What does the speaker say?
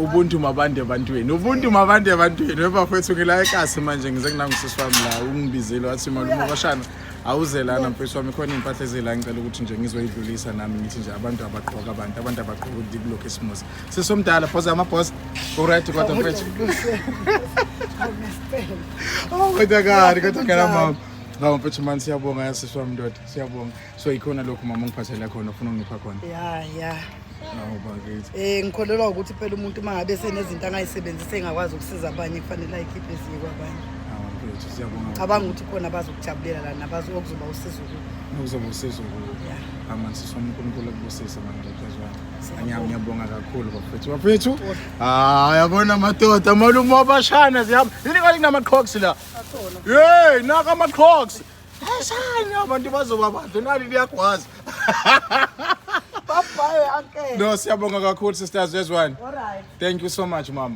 Ubuntu mabande ebantwini, ubuntu mabande ebantwini. Webafethu, ngila ekasi manje, ngize kunangusisi wami la, ungibizile wathi, "Malume bashana, awuze lana mfethu wami, khona iy'mpahla ezila, ngicela ukuthi nje ngizoyidlulisa nami." Ngithi nje abantu abagqoka, abantu abagqoka ukuthi kulo Khisimusi. Sisomdala, phoza amabhosi, u-right kodwa mfethu? Oh, kodwa kani, kodwa ngala mama. Hawu mfethu mani, siyabonga yasisi wami ndoda, siyabonga. So ikhona lokhu mama ungiphathele khona, ufuna ungipha khona? Ya. Hawu bakithi. Ngikholelwa ukuthi phela umuntu uma ngabe senezinto angayisebenzisa, engakwazi ukusiza abanye, kufanele ayikhiphe ziye kwabanye. Hawu mfethu, siyabonga. Cabanga ukuthi khona abazokujabulela la nabazo okuzoba usizo kubo. Okuzoba usizo kubo. Ya. Aman sisi wami, uNkulunkulu akubusise mandoda ezwana. Siyabonga. Ngiyabonga kakhulu bafethu. Bafethu. Ah, yabona madoda, malume wabashana zihamba. Yini kanti kunama-Crocs la? Akhona. Hey, naka ama-Crocs. Ashana abantu bazoba bahle, nali liyagwaza. Bye bye, uncle. No, siyabonga kakhulu, sisters, yezwana. All right. Thank you so much, mama.